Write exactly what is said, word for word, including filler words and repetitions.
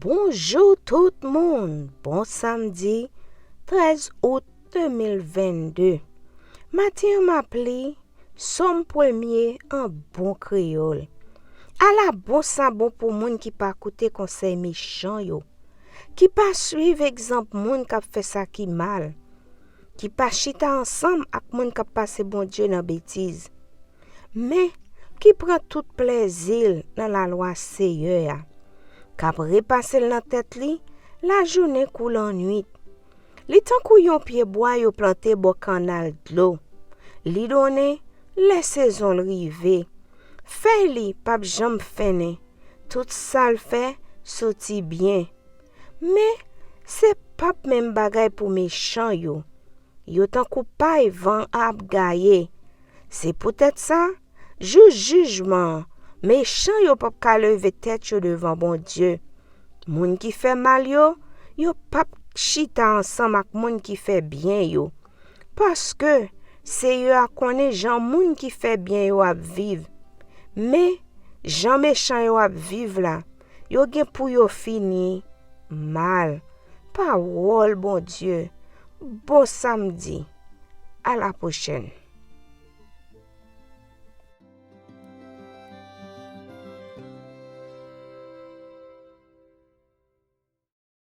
Bonjou tout moun! Bon samdi trèz out de mil vennde. Maten an m ap li Sòm premye an bon kreyòl. Ala bon sa bon pou moun ki pa koute konsèy mechan yo, ki pa swiv egzanp moun k ap fè sa ki mal, ki pa chita ansanm ak moun k ap pase Bondye nan betiz, men ki pran tout plèzi l nan lalwa Seyè a, k ap repase l nan tèt li lajounen kou lannwit. Li tankou yon pyebwa yo plante bò kannal dlo. Li donnen lè sezon l rive. Fèy li p ap janm fennen. Tout sa l fè soti byen. Men, se p ap menm bagay pou mechan yo. Yo tankou pay van an ap gaye. Se poutèt sa, jou jijman an, mechan yo p ap ka leve tèt yo devan Bondye. Moun ki fè mal yo, yo p ap chita ansanm ak moun ki fè byen yo. Paske, Seyè a konnen jan moun ki fè byen yo ap viv. Men, jan mechan yo ap viv la, yo gen pou yo fini mal. Pawòl Bondye. Bon samdi. A la pwochèn.